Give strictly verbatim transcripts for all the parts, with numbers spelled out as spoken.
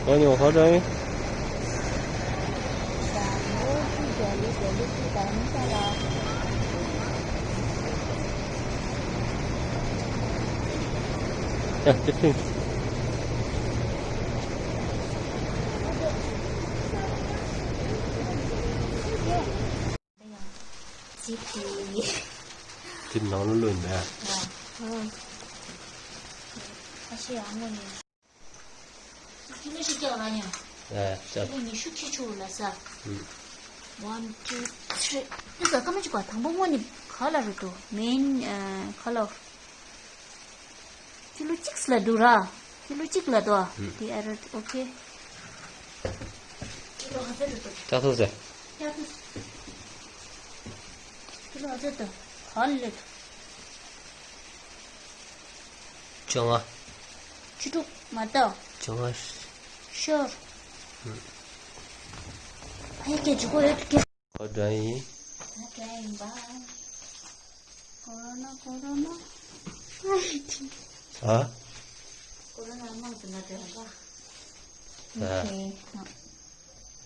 ཨ་ནི་ཧ་ཅང་ཡིན། ཡ་ཏི་ཏི། ཙི་ཏི། དེ་ནང་ལོགས་ལོས་ནས། ཨ་ཤེ་ཨ་མོ་ནི། ཁྱི་ལོ་ཞིག་སྐྱེ་བ་ཡིན། ཨ་ཅག་ཁྱི་ལོ་ཉི་ཤུ་ཁྱི་ཆུ་ལ་ས། ཨུམ། One, two, three. དེ་ས་ཀ་མ་ཅིག་པ་དང་པོ་སྔོན་ནི་ག་ལ་རེད་དོ། མེན་ཨ་ག་ལ། ཁྱི་ལོ་གཅིག་ལ་འདུག་ར། ཁྱི་ལོ་གཅིག་ལ་དོ། ཨུམ། དེ་ཨ་རེད། ཨོ་ཁེ། ཁྱི་ལོ་ག་ཚོད་རེད་དོ། ལྕགས་ཐོག་ཟེར། ལྕགས་ཐོག་ཁྱི་ལོ་ག་ཚོད་དོ། ག་ལ་རེད་དོ། བཅོ་ལྔ། བཅུ་དྲུག་མ་གཏོགས། བཅོ་ལྔ། ཤོར། ཧུམ། ཨ་ཡེ་སྐད་ཅིག་གོ་ཡོད་ཀྱི། ཁོ་འདྲ་ཡིན། ང་འདྲ་ཡིན་པ། ཀོ་རོ་ན་ཀོ་རོ་ན། ཨ། ཀོ་རོ་ན་དམག་དེ་ང་འདྲ་ཡིན་པ། ཨ། ཨོ་ཁེ།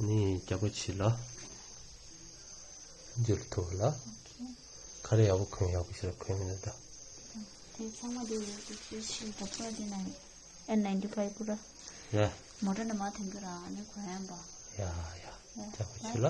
ནི་རྒྱལ་པོ་ཆེ་ལ། འགྱུར་ཐུབ་ལ། ཨོ་ཁེ། ག་རེ་ཡག་པོ་གོན། ཡག་པོ་ཞིག་གོན་མི་འདུག་ད། དེ་ཚང་མ་དེ་ཡོད་དུ་ཤེས་ཤེས་ད་པ་དེ་ན་ཨེན་ནའིན་ཊི་ཕའིབ་པུ་ར། ཡ། མོ་ཊ་ནས་མར་ཐོན་གི་ར་ཨ་ནི་གོན་ཡང་པ། ཡ་ཡ། ཡ། ད་གོ་ཆུ་ལ།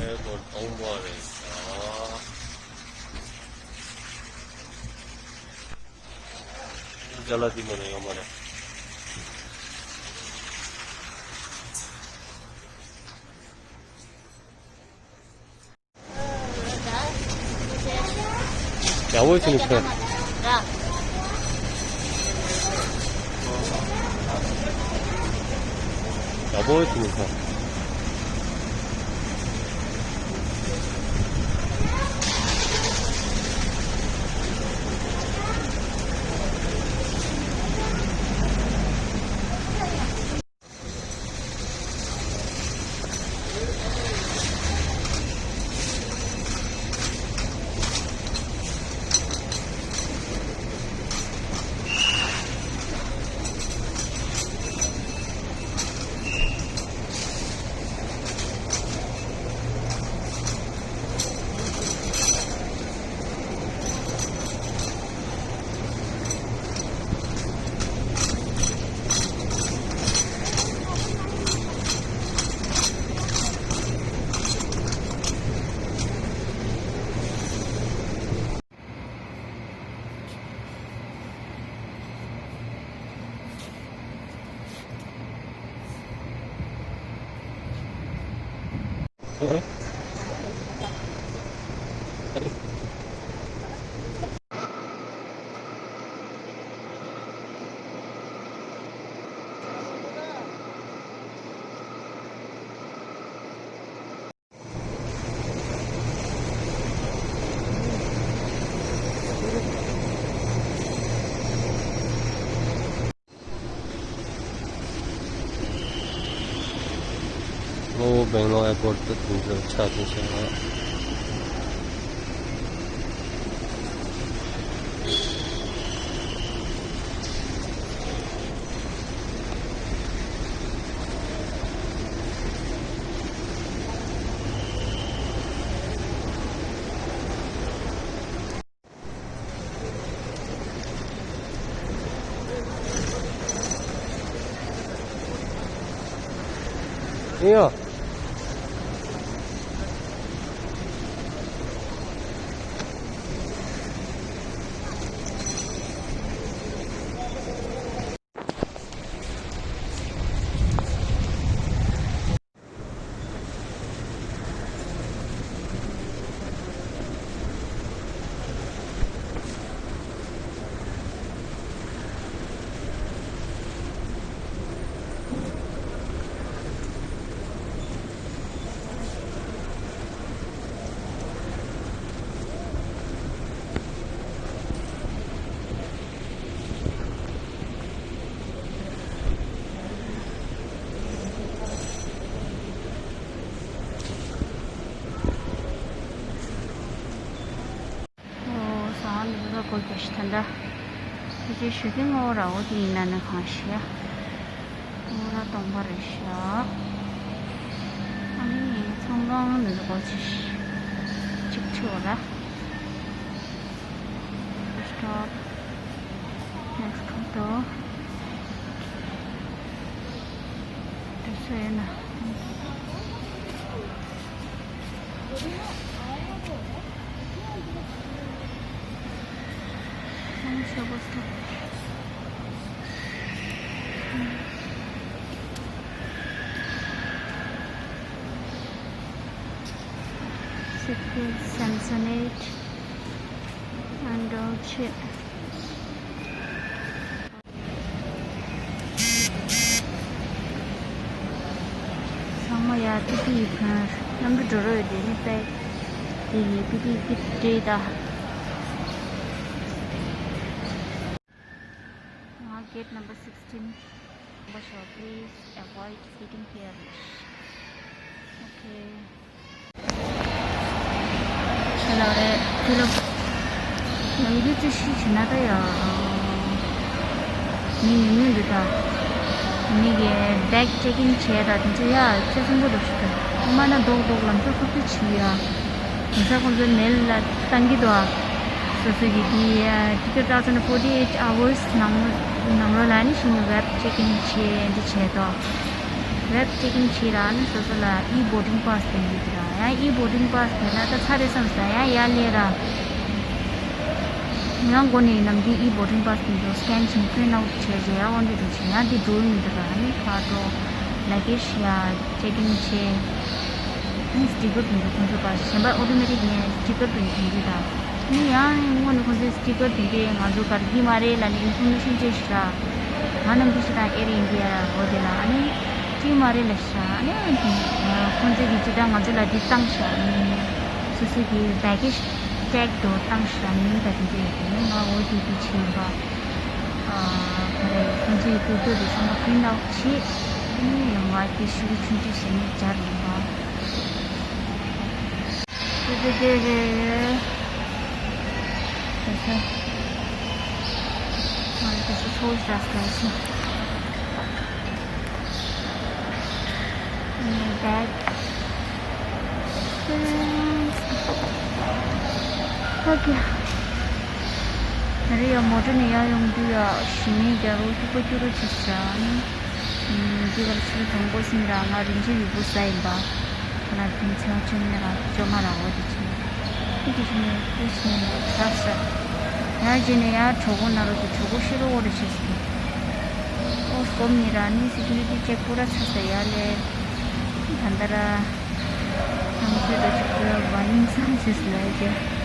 ཨེར་པོར་ཊི་སྟོང་པ་རེད་ཤག་ཅ་ལག་དེ་མ་ནས་ཡོང་མ་རེད། ཡག་པོ་བྱས་ནས་ཁྱོད། ཡག་པོ་བྱས་ནས་ཁྱོད། གློ་བོར་སྦེང་ལོར་ཨེར་པོར་ཊི་དུ་དེང་སང་ཆགས་བསྡད་ཤག་ཡ། ད་ལྟ་དེ་རྗེས་ཞུ་གི་ངོ་ར་འོ་དེ་ཡིན་ན་ནི་གང་ཤེས་ཡ། ངོ་ར་སྟོང་པ་རེད་ཤག་ཨ་ནི་ཚོང་ཁང་ནི་སྒོ་ཕྱེ་ཤག་གཅིག་ཆུ་བ་ར། Stop. Next ཁ་ཐོག་དེ་ཚོ་ཡིན་ན། Samsonite and all shit. ཚང་མ་ཡ་པི་ཏི་ཡི་ཕན་གནམ་གྲུ་འགྲོ་རོགས་ཡོད་དེ་ནི་པེ་དེ་ཡི་པི་ཏི་པི་ཏི་ད། ང་gate number sixteen. Please avoid sitting here. Okay. ལ་རེད་དེ་ལ། ནམ་རྒྱུན་རྩིས་ཞིབ་བྱས་ན་ད་ཡང་མི་ཉུང་ཉུང་འདུག་ད། མི་གི་bag check in བྱས་ད་དེ་ཚོ་ཡ་ཆེ་སོང་པོ་འདུག་ཞུ་ད། མ་ན་རྡོག་རྡོག་ལམ་སང་ཐུག་ཐུག་བྱེད་ཡ། དེང་སང་ཁོང་ཚོའི་མེལ་ལ་བཏང་གི་འདུག་ཨ། སོ་སོ་གི་དེ་ཡ་ticket thousand forty eight hours ནང་ནང་ལོགས་ལ་ནི་ཤིང་web check in བྱས་འདི་བྱས་ཏོ། Web check in བྱས་ར་ནི་སོ་སོ་ལ་e boarding pass དེ་འདྲ་དེ་ར་ཡང་e boarding pass དེ་ལ་ད་ཚར་རེད་བསམ་ས་ཡང་ཡར་སླེབས་ར། ཡང་སྒོ་ནས་ནམ་རྒྱུན་e boarding pass དེ་ཚོ་scan བྱས་print out བྱས་རྗེས་ཡང་དབང་འདུས་འགྲོ་བྱས་ཡང་དེ་འགྲོ་མི་འདུག་ར་ནི་ཁ་དྲོ་luggage ཡ་check in བྱས་ནི་sticker དེ་ཚོ་ཁོང་ཚོ་པ་གཞན་པ་automatic ནས་sticker དེ་འཐེན་གྱི་ར། ནི་ཡང་དངོས་གནས་ཁོང་ཚོའི་སི་ཊི་ཀར་དེ་འདྲས་ང་ཚོ་ག་རེ་ཡིན་མ་རེད་ལབ་ནས་ཨིན་ཕོར་མེ་ཤན་སྤྲད་ཤག་ང་རྣམས་ཀྱིས་ཤི་དང་ཨེར་ཨིན་ཌི་ཡ་འོ་དེ་ལ་ཨ་ནི་ཅི་མ་རེད་ལབ་ཤག་ཨ་ནི་ཁོང་ཚོས་ཀྱིས་ཅི་ད་ང་ཚོ་ལ་འདི་བཏང་ཤག་སོ་སོ་གི་བྷེ་ཀེ་ཇི་ཊེག་དུ་བཏང་ཤག་མིང་དང་དེ་འདྲས་ཡོད་དེ་ནི་ང་འོ་དེ་དེ་བྱས་ཡིན་པ། ག་རེ་ཁོང་ཚོས་ཀྱི་ཏུ་ཏུ་དེ་ཚང་མ་པི་རིན་ཊི་ཨའུཊ་བྱས་ཨ་ནི་ང་དེ་ཤུ་གུ་ཆུང་ཆུང་བྱས་ནས་སྦྱར་ཡིན་པ། དེ་དེ་དེ་རེད། དེ་ཚོ། ང་དེ་ཚོ་ཚོ་བྱ་སྐད་ཤེས། ངའི་བྷེག་ཨོ་ཁེ། ང་རེ་ཡ་མོ་ཊ་ནས་ཡར་ཡོང་དུས་ཡ་ཞི་མི་རྒྱ་རོ་སྐྱུག་པ་སྐྱུག་རོ་བྱེད་ཤག་འདི་གར་ཚུར་དང་པོ་ཟིན་ར་ང་རིན་ཆེན་ཡུ་གུ་ཟ་ཡིན་པ། ཁོ་ན་དེང་ཚེ་ཆུང་ནས་ར་བཅོ་ལྔ་ར་འོ་དེ་ཆུང་། ཁོ་དེ་ཆུང་ནས་ཁོ་ཆུང་ནས་ཟ་ཟ། ཡར་རྗེས་ནས་ཡར་གྲོད་ཁོག་ན་རོ་དེ་གྲོད་ཁོག་ཤི་རོ་འོ་རེ་བྱས་སོང་། ཨོ་སྐོམ་ནི་ར་ནི་སི་ཀུ་རི་ཊི་ཅེག་པོ་ར་ཚ་ས་ཡ་ལེ། ད་ད་ར། ནམ་རྒྱུན་དུ་ཅིག་པོ་ར་བ་ཉིན་སང་ཞིག་ལ་ཡ་གི།